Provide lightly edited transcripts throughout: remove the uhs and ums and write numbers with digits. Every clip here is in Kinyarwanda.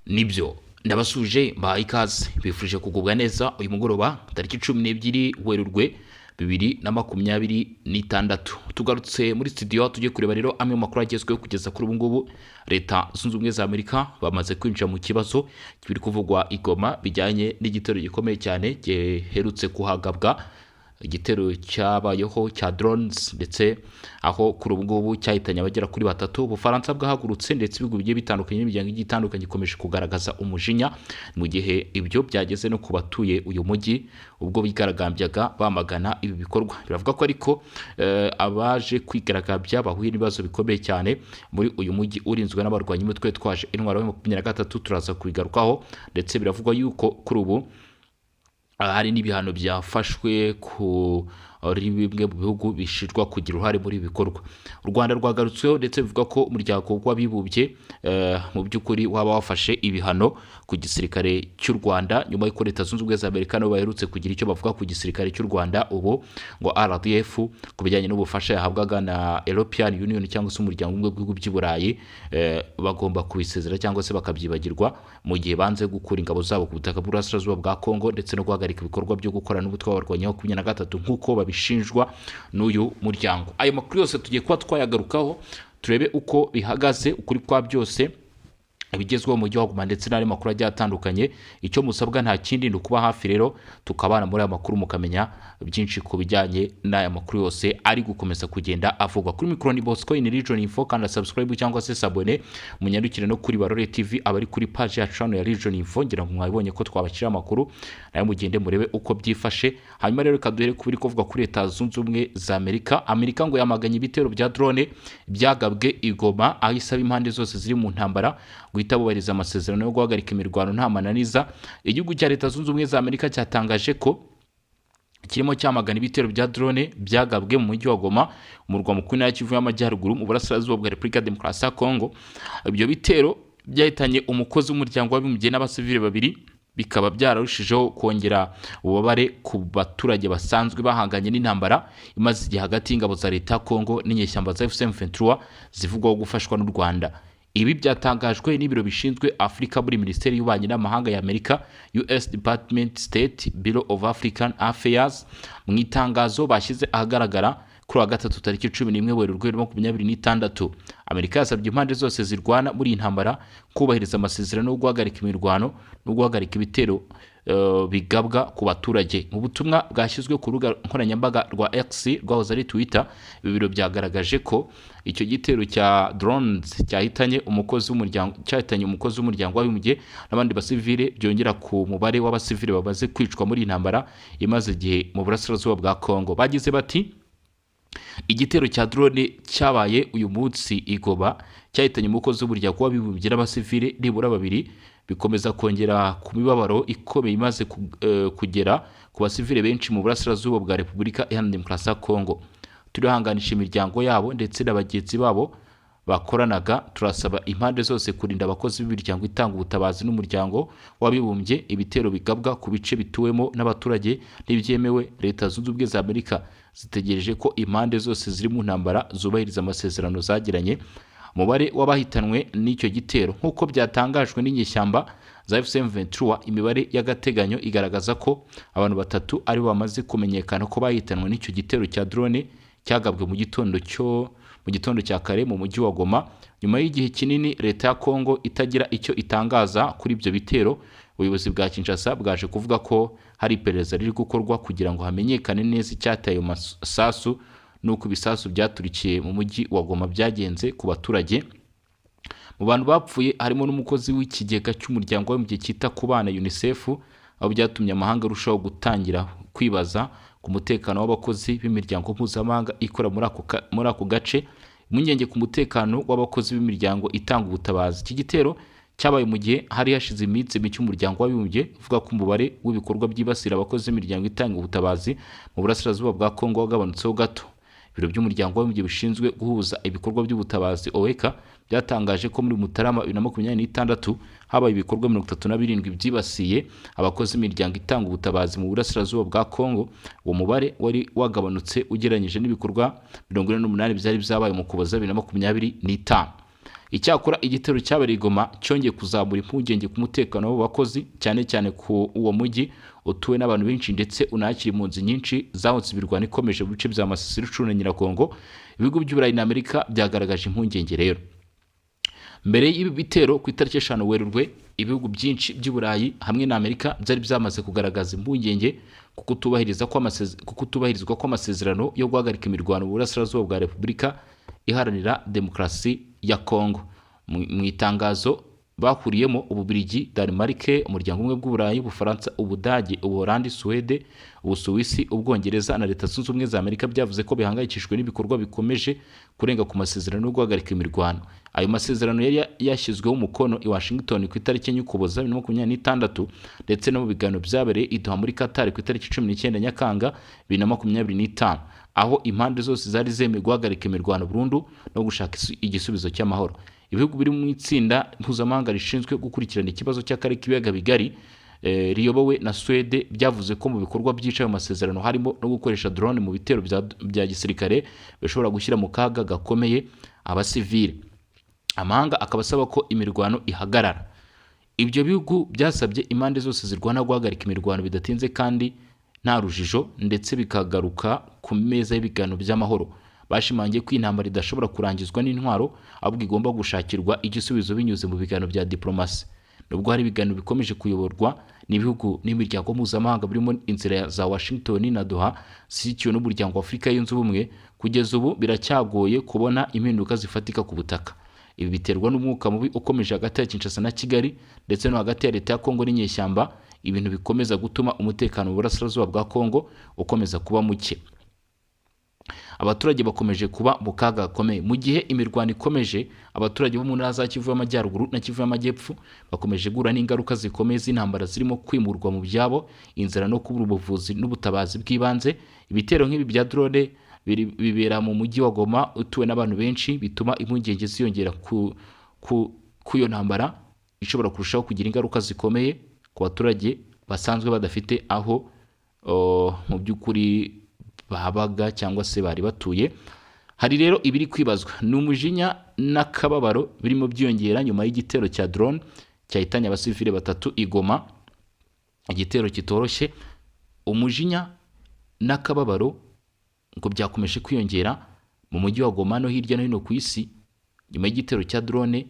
Nibyo, ndabasuje, mbahaye ikaze, bifurije kugubwa neza uyu mugoroba, tariki 12 Werurwe 2026. Tugarutse muri studio, tujye kureba rero amwe mu makuru agezweho kugeza kuri ubu ngubu. Leta Zunze Ubumwe za Amerika bamaze kwinjira mu kibazo kiri kuvugwa i Goma bijyanye n'igitero gikomeye cyane giherutse kuhagabwa, igitero cyabayeho cya drones, ndetse aho kuri ubu ngubu cyahitanye abagera kuri batatu. Ubufaransa bwahagurutse, ndetse ibihugu bigiye bitandukanye n'imiryango igiye itandukanye ikomeje kugaragaza umujinya, mu gihe ibyo byageze no ku batuye uyu mujyi ubwo bigaragambyaga bamagana ibi bikorwa. Biravuga ko ariko abaje kwigaragambya bahuye n'ibibazo bikomeye cyane muri uyu mujyi urinzwe n'abarwanyi b'umutwe witwaje intwaro wa 23. Turaza kubigarukaho. Ndetse biravugwa yuko kuri ubu hari n'ibihano byafashwe kuri bimwe mu bihugu bishinjwa kugira uruhare muri ibi bikorwa. U Rwanda rwagarutsweho, ndetse bivuga ko Umuryango w'Abibumbye mu by'ukuri waba wafashe ibihano ku gisirikare cy'u Rwanda, nyuma y'uko Leta Zunze Ubumwe za Amerika nabo baherutse kugira icyo bavuga ku gisirikare cy'u Rwanda, ubu ngo RDF, ku bijyanye n'ubufasha yahabwaga na European Union cyangwa se Umuryango umwe w'ibihugu by'i Burayi, bagomba kubisezera cyangwa se bakabyibagirwa mu gihe banze gukura ingabo zabo ku butaka bw'Uburasirazuba bwa Kongo, ndetse no guhagarika ibikorwa byo gukorana n'umutwe w'abarwanyi 23 nk'uko babishinjwa n'uyu muryango. Ayo makuru yose tugiye kuba twayagarukaho, turebe uko bihagaze, ukuri kwa byose, ibigezweho mu gihugu ndetse n'andi makuru agiye atandukanye. Icyo musabwa nta kindi, ni ukuba hafi rero tukabana muri aya makuru, mukamenya byinshi ku bijyanye n'aya makuru yose ari gukomeza kugenda avugwa. Kuri mikoro ni Bosco in Region Info. Kanda subscribe cyangwa se s'abonner, munyandukire no kuri Barore TV, abari kuri page yacu hano ya Region Info. Ngira ngo mwabibonye ko twabashyira amakuru nayo, mugende murebe uko byifashe. Hanyuma rero reka duhere ku biri kuvuga kuri Leta Zunze Ubumwe za Amerika. Amerika ngo yamaganye ibitero bya drone byagabwe i Goma, aho isaba impande zose ziri mu ntambara guhita bubahiriza amasezerano yo guhagarika imirwano nta mananiza. Igihugu cya Leta Zunze Ubumwe za Amerika cyatangaje ko kirimo cyamagana ibitero bya drone byagabwe mu mujyi wa Goma, umurwa mukuru w'Intara Kivu y'Amajyaruguru, mu burasirazuba bwa Repubulika ya Demokarasi ya Kongo. Ibyo bitero byahitanye umukozi w'Umuryango w'Abibumbye n'abasivili babiri, bikaba byararushijeho kongera ububabare ku baturage basanzwe bahanganye n'intambara imaze igihe hagati y'ingabo za leta ya Kongo n'inyeshyamba za AFC M23 zivugwaho gufashwa n'u Rwanda. Ibi byatangajwe n'ibiro bishinzwe Afurika muri Minisiteri y'Ububanyi n'Amahanga ya Amerika, US Department State Bureau of African Affairs, mu itangazo bashyize ahagaragara kuri wa gatatu, tariki 11 Werurwe 2026. Amerika yasabye impande zose zirwana muri iyi ntambara kubahiriza amasezerano yo guhagarika imirwano no guhagarika ibitero bigabwa ku baturage. Mu butumwa bwashyizwe ku rubuga nkoranyambaga rwa X, rwahoze ari Twitter, ibi biro byagaragaje ko icyo gitero cya drones cyahitanye umukozi w'Umuryango w'Abibumbye n'abandi basivile, byongera ku mubare w'abasivile bamaze kwicwa muri iyi ntambara imaze igihe mu burasirazuba bwa Kongo. Bagize bati: "Igitero cya drone cyabaye uyu munsi i Goma cyahitanye umukozi w'Umuryango w'Abibumbye n'abasivile nibura babiri, bikomeza kongera ku mibabaro ikomeye imaze kugera ku basivile benshi mu burasirazuba bwa Repubulika Iharanira Demokarasi ya Kongo. Turihanganisha imiryango yabo ndetse na bagenzi babo bakoranaga. Turasaba impande zose kurinda abakozi b'imiryango itanga ubutabazi n'Umuryango w'Abibumbye. Ibitero bigabwa ku bice bituwemo n'abaturage ntibyemewe. Leta Zunze Ubumwe za Amerika zitegereje ko impande zose ziri mu ntambara zubahiriza amasezerano zagiranye." Umubare w'abahitanwe n'icyo gitero, nk'uko byatangajwe n'inyeshyamba za AFC M23, imibare y'agateganyo igaragaza ko abantu batatu aribo bamaze kumenyekana ko bahitanwe n'icyo gitero cya drone cyagabwe mu gitondo cya kare mu mujyi wa Goma. Nyuma y'igihe kinini leta ya Kongo itagira icyo itangaza kuri ibyo bitero, ubuyobozi bwa Kinshasa bwaje kuvuga ko hari iperereza riri gukorwa kugira ngo hamenyekane neza icyateye ayo masasu n'uko ibisasu byaturikiye mu mujyi wa Goma byagenze ku baturage. Mu bantu bapfuye harimo n'umukozi w'ikigega cy'Umuryango w'Abibumbye cyita ku bana, UNICEF, aho byatumye amahanga arushaho gutangira kwibaza ku mutekano w'abakozi b'imiryango mpuzamahanga ikora muri ako gace, impungenge ku mutekano w'abakozi b'imiryango itanga ubutabazi. Iki gitero cyabaye mu gihe hari hashize iminsi mike Umuryango w'Abibumbye uvuga ko umubare w'ibikorwa byibasira abakozi b'imiryango itanga ubutabazi mu burasirazuba bwa Kongo wagabanutseho gato. Ibiro by'Umuryango w'Abibumbye bishinzwe guhuza ibikorwa by'ubutabazi, OCHA, byatangaje ko muri Mutarama 2026 habaye ibikorwa 37 byibasiye abakozi b'imiryango itanga ubutabazi mu burasirazuba bwa Kongo. Uwo mubare wari wagabanutse ugereranyije n'ibikorwa 48 byari byabaye mu Kuboza 2025. Icyakora igitero cyabereye i Goma cyongeye kuzamura impungenge ku mutekano w'abo bakozi, cyane cyane ku uwo mujyi utuwe n'abantu benshi ndetse unakira impunzi nyinshi zahunze imirwano ikomeje mu bice bya Masisi, Rucuru na Nyiragongo. Ibihugu by'Uburayi na Amerika byagaragaje impungenge rero. Mbere y'ibi bitero ku itariki 5 Werurwe, ibihugu byinshi by'Uburayi hamwe na Amerika byari byamaze kugaragaza impungenge ku kutubahirizwa kw'amasezerano yo guhagarika imirwano mu burasirazuba bwa Repubulika Iharanira Demokarasi ya Kongo. Mu itangazo bahuriyemo Ububiligi, Denmark, Umuryango Umwe bw'Uburayi, Ubufaransa, Ubudage, Ubuholandi, Suwede, Ubusuwisi, Ubwongereza na Leta Zunze Ubumwe za Amerika byavuze ko bihangayikishijwe n'ibikorwa bikomeje kurenga ku masezerano yo guhagarika imirwano. Ayo masezerano yari yashyizweho umukono i Washington ku itariki enye Ukuboza 2026, ndetse no mu biganiro byabereye i Doha muri Qatar ku itariki 19 Nyakanga 2025, aho impande zose zari zemeye guhagarika imirwano burundu no gushaka igisubizo cy'amahoro. Ibihugu biri mu itsinda mpuzamahanga rishinzwe gukurikirana ikibazo cy'akarere k'ibiyaga bigari, riyobowe na Suwede, byavuze ko mu bikorwa byica ayo masezerano harimo no gukoresha drone mu bitero bya gisirikare bishobora gushyira mu kaga gakomeye abasivile. Amahanga akaba asaba ko imirwano ihagarara. Ibyo bihugu byasabye impande zose zirwana guhagarika imirwano bidatinze kandi nta rujijo, ndetse bikagaruka ku meza y'ibiganiro by'amahoro. Bashimangiye ko intambara idashobora kurangizwa n'intwaro, ahubwo igomba gushakirwa igisubizo binyuze mu biganiro bya diplomasi. Nubwo hari ibiganiro bikomeje kuyoborwa n'ibihugu n'imiryango mpuzamahanga birimo inzira za Washington na Doha zishyigikiwe n'Umuryango wa Afurika Yunze Ubumwe, kugeza ubu biracyagoye kubona impinduka zifatika ku butaka. Ibi biterwa n'umwuka mubi ukomeje hagati ya Kinshasa na Kigali, ndetse no hagati ya leta ya Kongo n'inyeshyamba, ibintu bikomeza gutuma umutekano mu burasirazuba bwa Kongo ukomeza kuba muke. Abaturage bakomeje kuba mu kaga gakomeye. Mu gihe imirwano ikomeje, abaturage bo mu ntara za Kivu y'Amajyaruguru na Kivu y'Amajyepfo bakomeje guhura n'ingaruka zikomeye z'intambara, zirimo kwimurwa mu byabo, inzara no kubura ubuvuzi n'ubutabazi bw'ibanze. Ibitero nk'ibi bya drone bibera mu mujyi wa Goma utuwe n'abantu benshi, bituma impungenge ziyongera ku iyo ntambara ishobora kurushaho kugira ingaruka zikomeye ku baturage basanzwe badafite aho mu by'ukuri babaga cyangwa se bari batuye. Hari rero ibiri kwibazwa ni umujinya n'akababaro birimo byiyongera nyuma y'igitero cya drone cyahitanye abasivile 3 i Goma, igitero kitoroshye. Umujinya n'akababaro ngo byakomeje kwiyongera mu mujyi wa Goma no hirya no hino ku isi nyuma y'igitero cya drone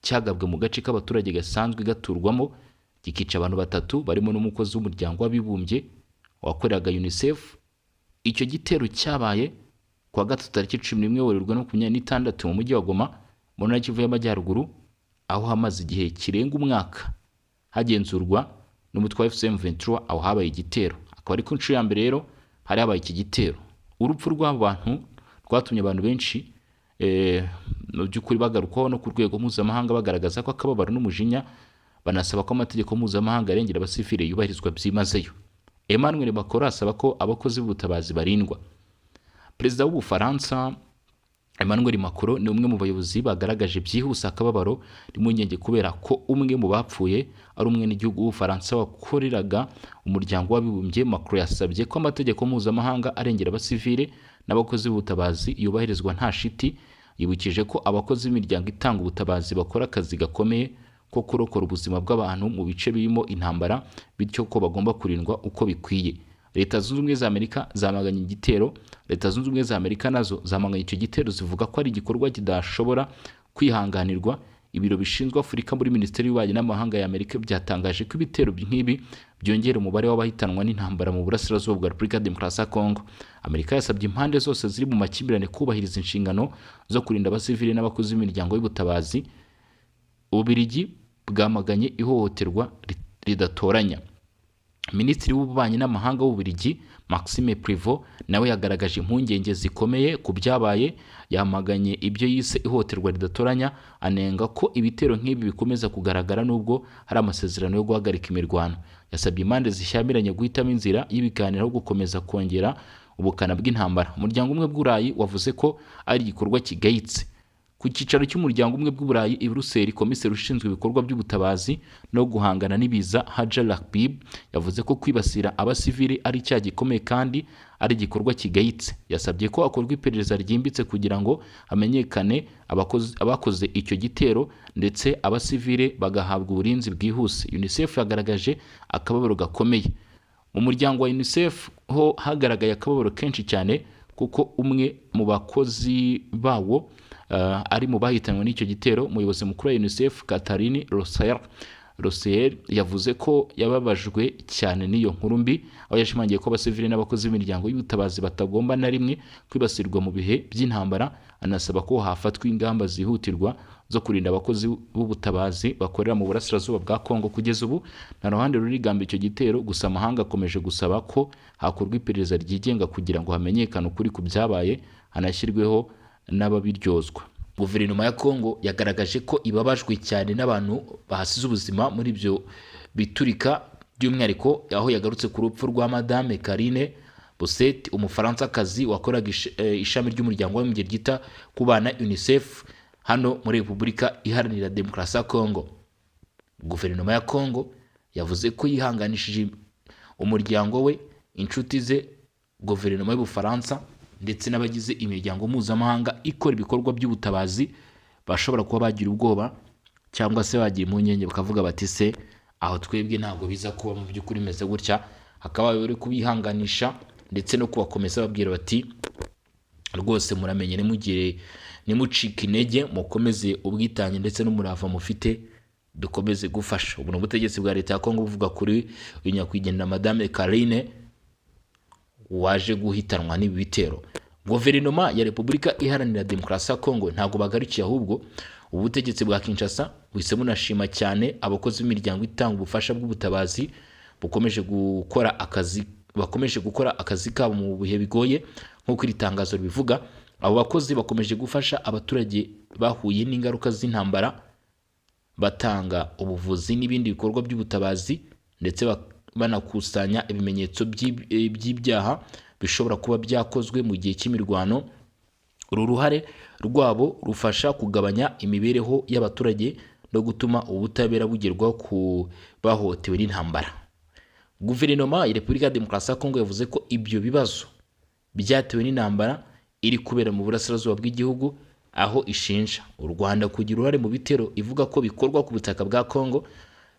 cyagabwe mu gace k'abaturage gasanzwe gaturwamo, gikica abantu 3 barimo n'umukozi w'umuryango w'abibumbye wakoreraga UNICEF. Icyo gitero cyabaye kuwa gatatu tariki 11 Werurwe 2026 mu mujyi wa Goma mu ntara Kivu y'Amajyaruguru, aho hamaze igihe kirenga umwaka hagenzurwa n'umutwe wa AFC M23. Aho habaye igitero akaba ari ku nshuro ya mbere rero hari habaye iki gitero. Urupfu rw'abo bantu rwatumye abantu benshi mu by'ukuri bagarukwaho no ku rwego mpuzamahanga, bagaragaza ko akababaro n'umujinya, banasaba ko amategeko mpuzamahanga arengera abasivile yubahirizwa byimazeyo. Emmanuel Macron asaba ko abakozi b'ubutabazi barindwa. Perezida w'Ubufaransa Emmanuel Macron ni umwe mu bayobozi bagaragaje byihuse akababaro n'impungenge kubera ko umwe mu bapfuye ari umwenegihugu w'Ubufaransa wakoreraga Umuryango w'Abibumbye. Macron yasabye ko amategeko mpuzamahanga arengera abasivile n'abakozi b'ubutabazi yubahirizwa nta shiti. Yibukije ko abakozi b'imiryango itanga ubutabazi bakora akazi gakomeye ko kurokora ubuzima bw'abantu mu bice birimo intambara, bityo ko bagomba kurindwa uko bikwiye. Leta Zunze Ubumwe za Amerika zamaganye igitero. Leta Zunze Ubumwe za Amerika nazo zamaganye icyo gitero, zivuga ko ari igikorwa kidashobora kwihanganirwa. Ibiro bishinzwe Afurika muri Minisiteri y'Ububanyi n'Amahanga ya Amerika byatangaje ko ibitero nk'ibi byongera umubare w'abahitanwa n'intambara mu burasirazuba bwa Repubulika ya Demokarasi ya Kongo. Amerika yasabye impande zose ziri mu makimbirane kubahiriza inshingano zo kurinda abasivili n'abakozi b'imiryango y'ubutabazi. Ububiligi bwamaganye ihohoterwa ridatoranya. Minisitiri w'Ububanyi n'Amahanga w'Ububiligi Maxime Prevot nawe yagaragaje impungenge zikomeye ku byabaye, yamaganye ibyo yise ihohoterwa ridatoranya, anenga ko ibitero nk'ibi bikomeza kugaragara nubwo hari amasezerano yo guhagarika imirwano. Yasabye impande zishyamiranye guhitamo inzira y'ibiganiro aho gukomeza kongera ubukana bw'intambara. Umuryango Umwe bw'Uburayi wavuze ko ari igikorwa kigayitse. Ku cyicaro cy'umuryango umwe bw'Uburayi i Buruseli, komiseri ushinzwe ibikorwa by'ubutabazi no guhangana n'ibiza, Haja Lahbib, yavuze ko kwibasira abasivili ari icyaha gikomeye kandi ari igikorwa kigayitse. Yasabye ko hakorwa iperereza ryimbitse kugira ngo hamenyekane abakoze icyo gitero, ndetse abasivile bagahabwa uburinzi bwihuse. UNICEF yagaragaje akababaro gakomeye. Mu muryango wa UNICEF ho hagaragaye akababaro kenshi cyane, kuko umwe mu bakozi bawo ari mu bahitanwe n'icyo gitero. Umuyobozi mukuru wa UNICEF, Catherine Russell, yavuze ko yababajwe cyane n'iyo nkuru mbi, aho yashimangiye ko abasivili n'abakozi b'imiryango y'ubutabazi batagomba na rimwe kwibasirwa mu bihe by'intambara, anasaba ko hafatwa ingamba zihutirwa zo kurinda abakozi b'ubutabazi bakorera mu burasirazuba bwa Kongo. Kugeza ubu nta ruhande rurigamba icyo gitero, gusa amahanga akomeje gusaba ko hakorwa iperereza ryigenga kugira ngo hamenyekane ukuri ku byabaye, hanashyirweho n'ababiryozwa. Guverinoma ya Kongo yagaragaje ko ibabajwe cyane n'abantu bahasize ubuzima muri ibyo biturika, by'umwihariko aho yagarutse ku rupfu rwa Madame Karine Bosset, Umufaransakazi wakoraga ishami ry'umuryango w'abibumbye ryita ku bana, UNICEF, hano muri Repubulika Iharanira Demokarasi ya Kongo. Guverinoma ya Kongo yavuze ko yihanganishije umuryango we, inshuti ze, guverinoma y'Ubufaransa ndetse n'abagize imiryango mpuzamahanga ikora ibikorwa by'ubutabazi bashobora kuba bagira ubwoba cyangwa se bagira impungenge, bakavuga bati: "Se aho twebwe ntabwo biza kuba mu by'ukuri bimeze gutya?" Hakaba bari kubihanganisha ndetse no kubakomeza, babwira bati: "Rwose muramenye, ntimugire, ntimucike intege, mukomeze ubwitange ndetse n'umurava mufite, dukomeze gufasha." Ubu ni ubutegetsi bwa leta ya Kongo buvuga kuri uyu nyakwigendera Madame Karine waje guhitanwa n'ibi bitero. Guverinoma ya Repubulika Iharanira Demokarasi ya Kongo ntabwo bagarukiye, ahubwo ubutegetsi bwa Kinshasa buhise bunashima cyane abakozi b'imiryango itanga ubufasha bw'ubutabazi bukomeje gukora akazi bakomeje gukora akazi kabo mu bihe bigoye. Nk'uko iri tangazo ribivuga, abo bakozi bakomeje gufasha abaturage bahuye n'ingaruka z'intambara, batanga ubuvuzi n'ibindi bikorwa by'ubutabazi, ndetse banakusanya ibimenyetso by'ibyaha bishobora kuba byakozwe mu gihe cy'imirwano. Uru ruhare rwabo rufasha kugabanya imibereho y'abaturage no gutuma ubutabera bugerwaho ku bahohotewe n'intambara. Guverinoma ya Repubulika ya Demokarasi ya Kongo yavuze ko ibyo bibazo byatewe n'intambara iri kubera mu burasirazuba bw'igihugu, aho ishinja u Rwanda kugira uruhare mu bitero ivuga ko bikorwa ku butaka bwa Kongo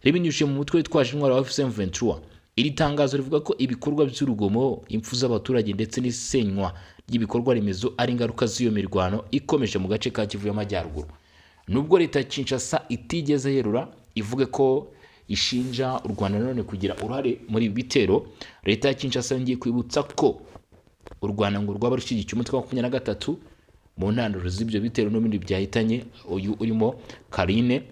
ribinyujije mu mutwe witwaje intwaro wa AFC M23. Iri tangazo rivuga ko ibikorwa by'urugomo, impfu z'abaturage ndetse n'isenywa ry'ibikorwa remezo ari ingaruka z'iyo mirwano ikomeje mu gace ka Kivu y'Amajyaruguru. Nubwo leta ya Kinshasa itigeze yerura ivuge ko ishinja u Rwanda nanone kugira uruhare muri ibi bitero, leta ya Kinshasa yongeye kwibutsa ko u Rwanda ngo rwaba rushyigikiye umutwe wa 23 mu ntandaro z'ibyo bitero n'ibindi byahitanye uyu urimo Karine,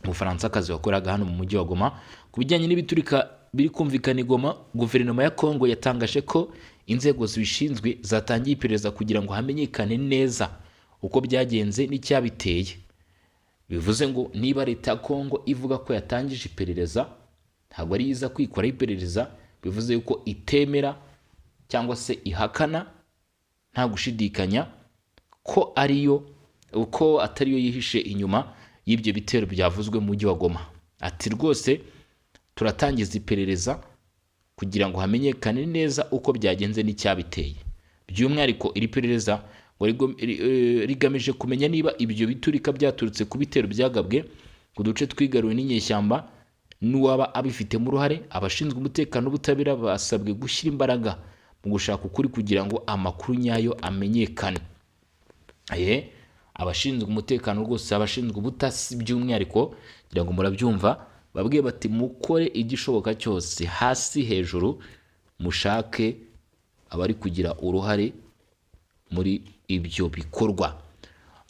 Umufaransakazi wakoraga hano mu mujyi wa Goma. Ku bijyanye n'ibiturika biri kumvikana i Goma, guverinoma ya Kongo yatangaje ko inzego zibishinzwe zatangiye iperereza kugira ngo hamenyekane neza uko byagenze n'icyabiteye. Bivuze ngo niba leta ya Kongo ivuga ko yatangije iperereza, ntabwo ari iza kwikoraho iperereza, bivuze yuko itemera cyangwa se ihakana nta gushidikanya ko ariyo, uko atariyo yihishe inyuma y'ibyo bitero byavuzwe mu mujyi wa Goma. Ati: "Rwose turatangiza iperereza kugira ngo hamenyekane neza uko byagenze n'icyabiteye." By'umwihariko iri perereza ngo rigamije kumenya niba ibyo biturika byaturutse ku bitero byagabwe ku duce twigaruwe n'inyeshyamba n'uwaba abifitemo uruhare. Abashinzwe umutekano n'ubutabera basabwe gushyira imbaraga mu gushaka ukuri kugira ngo amakuru nyayo amenyekane. Abashinzwe umutekano rwose, abashinzwe ubutasi by'umwihariko, kugira ngo murabyumva, babwiye bati: "Mukore igishoboka cyose, hasi hejuru, mushake abari kugira uruhare muri ibyo bikorwa."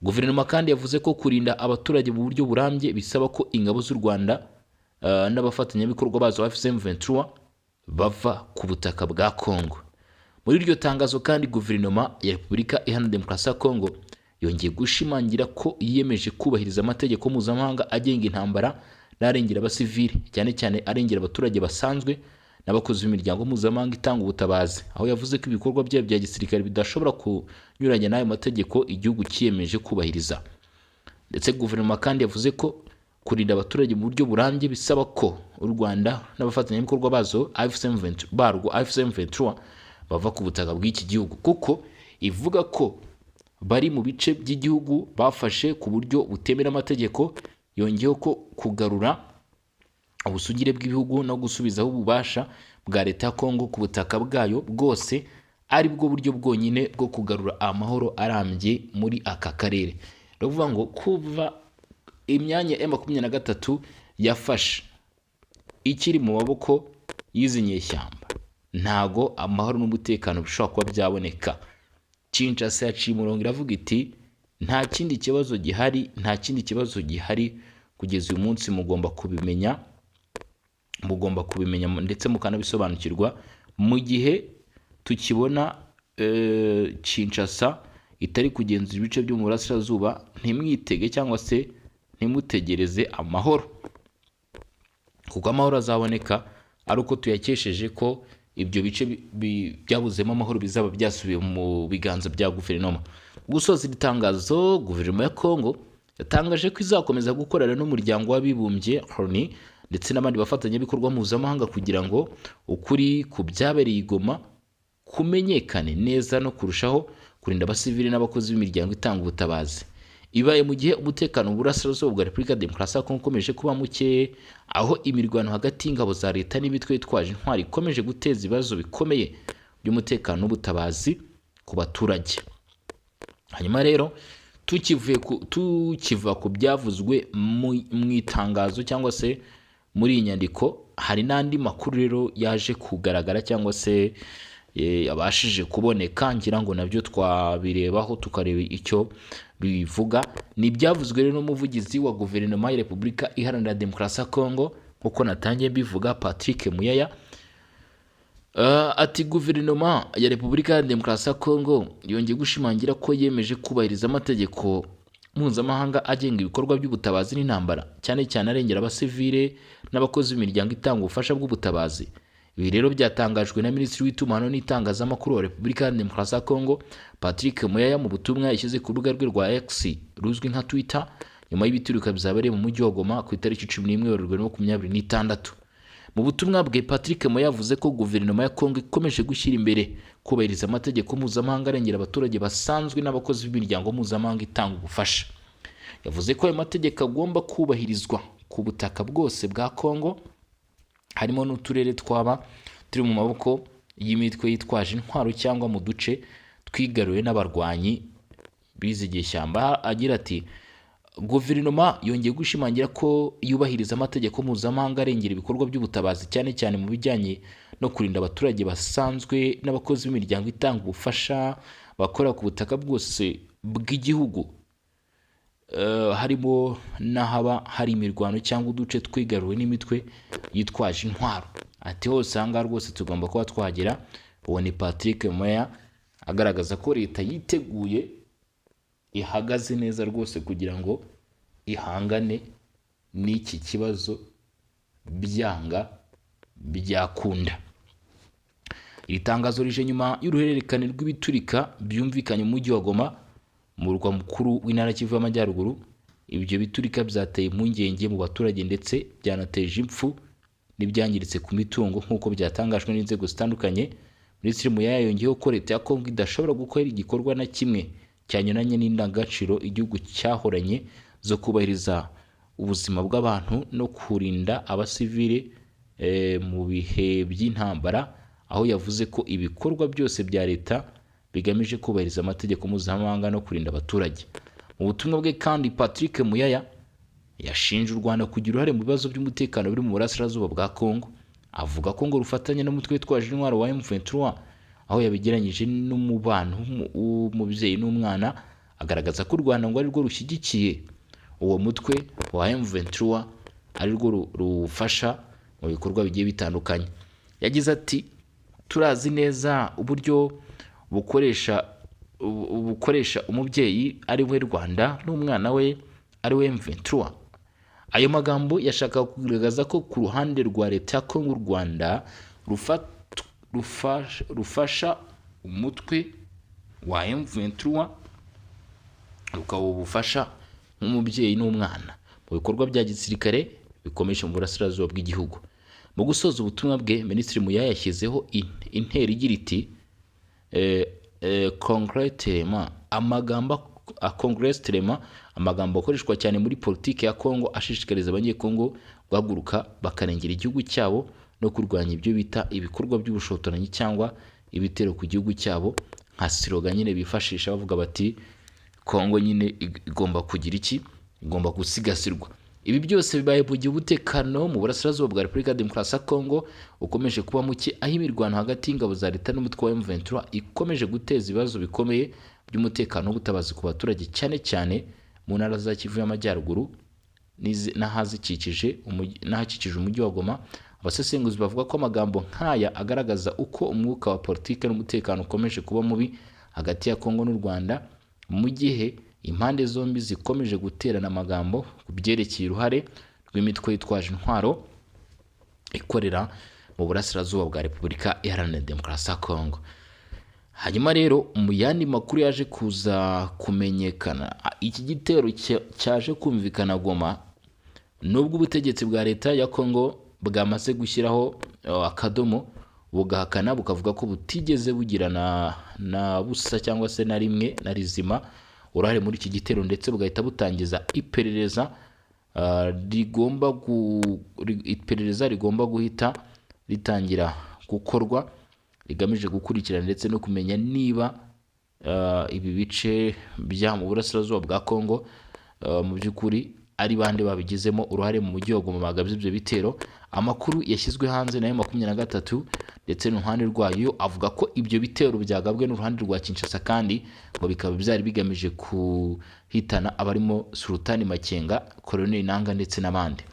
Guverinoma kandi yavuze ko kurinda abaturage mu buryo burambye bisaba ko ingabo z'u Rwanda n'abafatanyabikorwa bazo AFC M23 bava ku butaka bwa Kongo. Muri iryo tangazo kandi, guverinoma ya Repubulika Iharanira Demokarasi ya Kongo yongeye gushimangira ko yiyemeje kubahiriza amategeko mpuzamahanga agenga intambara n'arengera abasivili, cyane cyane arengera abaturage basanzwe n'abakozi b'imiryango mpuzamahanga itanga ubutabazi, aho yavuze ko ibikorwa byayo bya gisirikare bidashobora kunyuranya n'ayo mategeko igihugu cyiyemeje kubahiriza. Ndetse guverinoma kandi yavuze ko kurinda abaturage mu buryo burambye bisaba ko u Rwanda n'abafatanyabikorwa bazo barwo AFC M23 bava ku butaka bw'iki gihugu, kuko ivuga ko bari mu bice by'igihugu bafashe ku buryo butemera amategeko. Yongeyeho ko kugarura ubusugire bw'ibihugu no gusubizaho ububasha bwa leta ya Kongo ku butaka bwayo bwose ari bwo buryo bwonyine bwo kugarura amahoro arambye muri aka karere. Ni ukuvuga ngo kuva imyanya M23 yafashe ikiri mu maboko y'izi nyeshyamba, ntago amahoro n'umutekano bishobora kuba byaboneka. Kinshasa yaciye umurongo iravuga iti nta kindi kibazo gihari, nta kindi kibazo gihari kugeza uyu munsi, mugomba kubimenya, mugomba kubimenya ndetse mukanabisobanukirwa. Mu gihe tukibona Kinshasa itari kugenzura ibice byo mu burasirazuba, ntimwitege cyangwa se ntimutegereze amahoro, kuko amahoro azaboneka ari uko tuyakesheje ko ibyo bice byabuzemo amahoro bizaba byasubiye mu biganza bya guverinoma. Gusoza iri tangazo, guverinoma ya Kongo yatangaje ko izakomeza gukorana n'umuryango w'abibumbye LONI ndetse n'abandi bafatanyabikorwa mpuzamahanga kugira ngo ukuri ku byabereye i Goma kumenyekane neza no kurushaho kurinda abasivili n'abakozi b'imiryango itanga ubutabazi. Ibaye mu gihe umutekano mu burasirazuba bwa Repubulika ya Demokarasi ya Kongo ukomeje kuba muke, aho imirwano hagati y'ingabo za leta n'imitwe yitwaje intwari ikomeje guteza ibibazo bikomeye by'umutekano n'ubutabazi ku baturage. Hanyuma rero tukiva ku byavuzwe mu itangazo cyangwa se muri iyi nyandiko, hari n'andi makuru rero yaje kugaragara cyangwa se yabashije kuboneka, ngira ngo nabyo twabirebaho tukareba icyo bivuga. Ni ibyavuzwe rero n'umuvugizi wa guverinoma ya Repubulika Iharanira Demokarasi ya Kongo, nk'uko natangiye mbivuga, Patrick Muyaya. Ati guverinoma ya Repubulika ya Demokarasi ya Kongo yongeye gushimangira ko yemeje kubahiriza amategeko mpuzamahanga agenga ibikorwa by'ubutabazi n'intambara, cyane cyane arengera abasivile n'abakozi b'imiryango itanga ubufasha bw'ubutabazi. Ibi rero byatangajwe na Minisitiri w'Itumanaho n'Itangazamakuru wa Repubulika ya Demokarasi ya Kongo, Patrick Muyaya, mu butumwa yashyize ku rubuga rwe rwa X ruzwi nka Twitter, nyuma y'ibituruka byabereye mu mujyi wa Goma ku itariki 11 Werurwe 2026. Mu butumwa bwe, Patrick Muyaya yavuze ko guverinoma ya Kongo ikomeje gushyira imbere kubahiriza amategeko mpuzamahanga arengera abaturage basanzwe n'abakozi b'imiryango mpuzamahanga itanga ubufasha. Yavuze ko ayo mategeko agomba kubahirizwa ku butaka bwose bwa Kongo, harimo n'uturere twaba turi mu maboko y'imitwe yitwaje intwaro cyangwa mu duce twigaruwe n'abarwanyi bizi inyeshyamba. Agira ati guverinoma yongeye gushimangira ko yubahiriza amategeko mpuzamahanga arengera ibikorwa by'ubutabazi, cyane cyane mu bijyanye no kurinda abaturage basanzwe n'abakozi b'imiryango itanga ubufasha bakora ku butaka bwose bw'igihugu, harimo n'ahaba hari imirwano cyangwa uduce twigaruwe n'imitwe yitwaje intwaro. Ati hose aha ngaha rwose tugomba kuba twahagera. Uwo ni Patrick Muyaya agaragaza ko leta yiteguye, ihagaze neza rwose kugira ngo ihangane n'iki kibazo byanga byakunda. Iri tangazo rije nyuma y'uruhererekane rw'ibiturika byumvikanye mu mujyi wa Goma, murwa mukuru w'intara Kivu y'Amajyaruguru. Ibyo biturika byateye impungenge mu baturage ndetse byanateje impfu n'ibyangiritse ku mitungo, nk'uko byatangajwe n'inzego zitandukanye. Minisitiri Muyaya yongeyeho ko leta ya Kongo idashobora gukora igikorwa na kimwe cyanyuranye n'indangagaciro igihugu cyahoranye zo kubahiriza ubuzima bw'abantu no kurinda abasivile mu bihe by'intambara, aho yavuze ko ibikorwa byose bya leta bigamije kubahiriza amategeko mpuzamahanga no kurinda abaturage. Mu butumwa bwe kandi, Patrick Muyaya yashinje u Rwanda kugira uruhare mu bibazo by'umutekano biri mu burasirazuba bwa Kongo, avuga ko ngo rufatanya n'umutwe witwaje intwaro wa M23, aho yabigereranyije n'umubano w'umubyeyi n'umwana, agaragaza ko u Rwanda ngo arirwo rushyigikiye uwo mutwe wa M23, arirwo rufasha mu bikorwa bigiye bitandukanye. Yagize ati turazi neza uburyo bukoresha umubyeyi ari we Rwanda n'umwana we ari we M23. Ayo magambo yashakaga kugaragaza ko ku ruhande rwa leta ya Kongo u Rwanda rufasha umutwe wa M23, rukaba ubufasha nk'umubyeyi n'umwana mu bikorwa bya gisirikare bikomeje mu burasirazuba bw'igihugu. Mu gusoza ubutumwa bwe, Minisitiri Muyaya yashyizeho intero igira iti "Concrètement", amagambo amagambo akoreshwa cyane muri politiki ya Congo ashishikariza Abanyekongo guhaguruka bakarengera igihugu cyabo no kurwanya ibyo bita ibikorwa by'ubushotoranyi cyangwa ibitero ku gihugu cyabo, nka slogan nyine bifashisha bavuga bati Kongo nyine igomba kugira iki? Igomba gusigasirwa. Ibi byose bibaye mu gihe umutekano mu burasirazuba bwa Repubulika ya Demokarasi ya Kongo ukomeje kuba muke, aho imirwano hagati y'ingabo za leta n'umutwe wa M23 ikomeje guteza ibibazo bikomeye by'umutekano n'ubutabazi ku baturage, cyane cyane mu ntara za Kivu y'Amajyaruguru n'ahakikije umujyi wa Goma. Abasesenguzi bavuga ko amagambo nk'aya agaragaza uko umwuka wa politiki n'umutekano ukomeje kuba mubi hagati ya Kongo n'u Rwanda, mu gihe impande zombi zikomeje guterana amagambo ku byerekeye uruhare rw'imitwe yitwaje intwaro ikorera mu burasirazuba bwa Repubulika Iharanira Demokarasi ya Kongo. Hanyuma rero, mu yandi makuru yaje kuza kumenyekana, iki gitero cyaje kumvikana Goma, nubwo ubutegetsi bwa leta ya Kongo bwamaze gushyiraho akadomo, bugahakana, bukavuga ko butigeze bugira na busa cyangwa se na rimwe na rizima uruhare muri iki gitero, ndetse bugahita butangiza iperereza iperereza rigomba guhita ritangira gukorwa, rigamije gukurikirana ndetse no kumenya niba ibi bice bya mu burasirazuba bwa Kongo mu by'ukuri ari bande babigizemo uruhare mu mujyi wa Goma bagabye ibyo bitero. Amakuru yashyizwe hanze na M23 ndetse n'uruhande rwayo avuga ko ibyo bitero byagabwe n'uruhande rwa Kinshasa, kandi ngo bikaba byari bigamije kuhitana abarimo Sultani Makenga, Colonel Nanga ndetse n'abandi.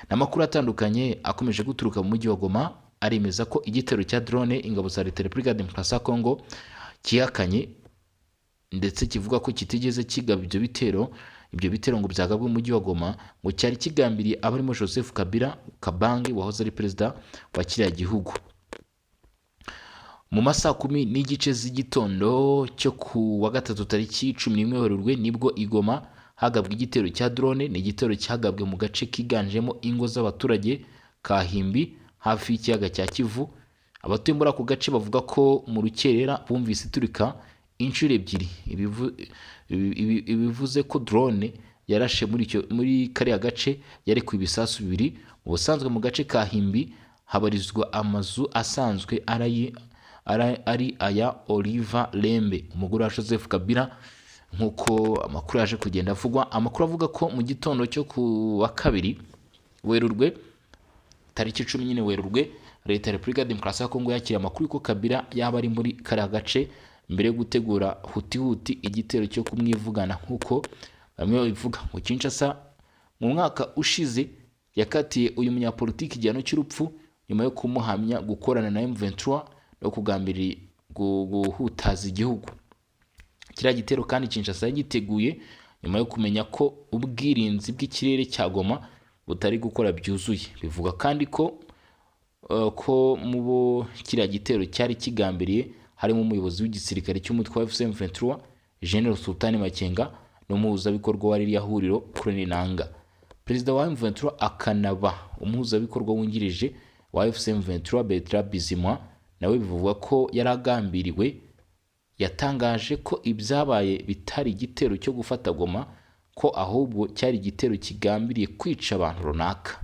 N'amakuru atandukanye akomeje guturuka mu mujyi wa Goma aremeza ko igitero cya drone ingabo za Leta Repubulika ya Demokarasi ya Kongo kihakanye, ndetse kivuga ko kitigeze kigaba ibyo bitero. Ibyo bitero ngo byagabwe mu mujyi wa Goma ngo cyari kigambiriye abarimo Joseph Kabila Kabange wahoze ari perezida wa kiriya gihugu. Mu masaha 10:30 z'igitondo cyo ku wa gatatu tariki 11 Werurwe nibwo i Goma hagabwe igitero cya drone. Ni igitero cyagabwe mu gace kiganjemo ingo z'abaturage ka Himbi, hafi y'ikiyaga cya Kivu. Abatuye muri ako gace bavuga ko mu rukerera bumvise iturika inshuro ebyiri, ibivuze ko drone yarashe muri kariya gace yarekuye ibisasu bibiri. Mu busanzwe mu gace ka Himbi habarizwa amazu asanzwe ari aya Oliver Lembe, umugore wa Joseph Kabila, nk'uko amakuru yaje kugenda avugwa. Amakuru avuga ko mu gitondo cyo ku wa kabiri Werurwe, tariki 10 nyine Werurwe, Leta ya Repubulika ya Demokarasi ya Kongo yakiriye amakuru ko Kabila yaba ari muri kariya gace mbere yo gutegura huti huti igitero cyo kumwivugana, nk'uko bamwe babivuga. Ngo Kinshasa mu mwaka ushize yakatiye uyu munyapolitiki igihano cy'urupfu nyuma yo kumuhamya gukorana na M23 no kugambirira guhutaza igihugu. Kiriya gitero kandi Kinshasa yagiteguye nyuma yo kumenya ko ubwirinzi bw'ikirere cya Goma butari gukora byuzuye. Bivuga kandi ko mu bo kiriya gitero cyari kigambiriye harimo umuyobozi w'igisirikare cy'umutwe wa FCM23 General Sultani Makenga n'umuhuzabikorwa wa ririya huriro Colonel Nanga. Perezida wa M23 akanaba umuhuzabikorwa wungirije wa FCM23 Bertrand Bizimwa nawe bivugwa ko yaragambiriwe, yatangaje ko ibyabaye bitari igitero cyo gufata Goma, ko ahubwo cyari igitero kigambiriye kwica abantu runaka.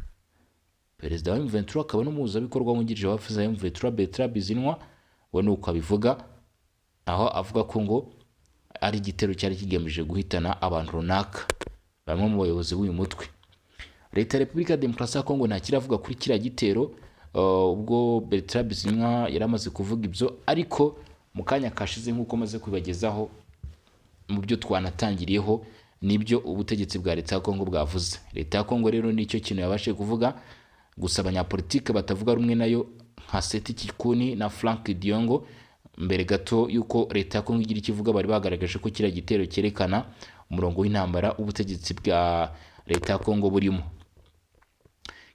Perezida wa M23 akaba n'umuhuzabikorwa wungirije wa FCM23 Bertrand Bizinwa we nuko abivuga, aho avuga ko ngo ari igitero cyari kigamije guhitana abantu runaka, bamwe mu bayobozi b'uyu mutwe. Leta ya Repubulika ya Demokarasi ya Kongo nta kiravuga kuri kiriya gitero, ubwo Bertrand Bisimwa yari amaze kuvuga ibyo, ariko mu kanya kashize nk'uko maze kubibagezaho mu byo twanatangiriyeho nibyo ubutegetsi bwa leta ya Kongo bwavuze. Leta ya Kongo rero nicyo kintu yabashije kuvuga, gusa abanyapolitike batavuga rumwe nayo nka Seti Kikuni na Frank Diongo, mbere gato yuko leta ya Kongo igira ikivuga, bari bagaragaje ko kiriya gitero cyerekana umurongo w'intambara ubutegetsi bwa leta ya Kongo burimo.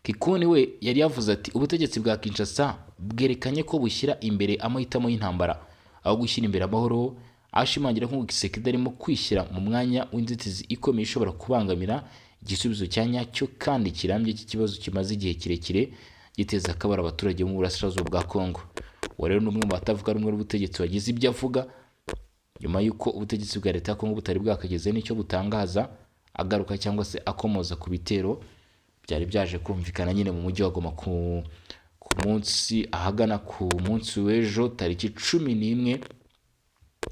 Kikuni we yari yavuze ati ubutegetsi bwa Kinshasa bwerekanye ko bushyira imbere amahitamo y'intambara aho gushyira imbere amahoro, ashimangira ko Tshisekedi arimo kwishyira mu mwanya w'inzitizi ikomeye ishobora kubangamira igisubizo cya nyacyo kandi kirambye cy'ikibazo kimaze igihe kirekire giteza akabara abaturage bo mu burasirazuba bwa Kongo. Uwo rero ni umwe mu batavuga rumwe n'ubutegetsi wagize ibyo avuga nyuma y'uko ubutegetsi bwa leta ya Kongo butari bwakageze n'icyo butangaza, agaruka cyangwa se akomoza ku bitero byari byaje kumvikana nyine mu mujyi wa Goma ku munsi ahagana ku munsi w'ejo tariki 11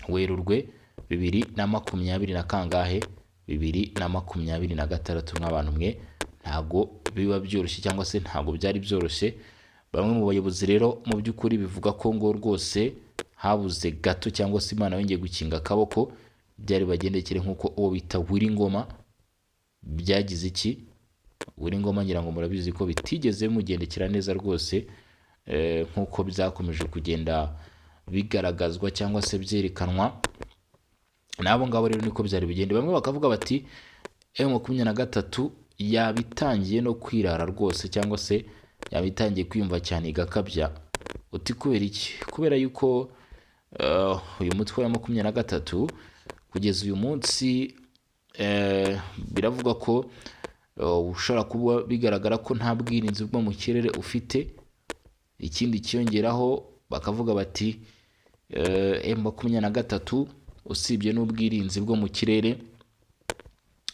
Werurwe 2020 na kangahe 2026. Nk'abantu mwe ntago biba byoroshye cyangwa se ntago byari byoroshye. Bamwe mu bayobozi rero mu by'ukuri bivuga ko ngo rwose habuze gato cyangwa se Imana yongeye gukinga akaboko byari bagendekere, nk'uko uwo bita Willy Ngoma byagize iki. Willy Ngoma ngira ngo murabizi ko bitigeze bimugendekera neza rwose, nk'uko byakomeje kugenda bigaragazwa cyangwa se byerekanwa n'abo ngabo. Rero niko byari bigende, bamwe bakavuga bati M23 yabitangiye no kwirara rwose cyangwa se yabitangiye kwiyumva cyane igakabya. Uti kubera iki? Kubera yuko uyu mutwe wa 23 kugeza uyu munsi biravugwa ko ushobora kuba bigaragara ko nta bwirinzi bwo mu kirere ufite. Ikindi kiyongeraho bakavuga bati M23 usibye n'ubwirinzi bwo mu kirere,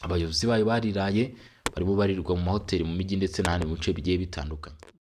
abayobozi bayo bariraye, barimo barirwa mu mahoteli mu mijyi ndetse n'ahandi mu bice bigiye bitandukanye.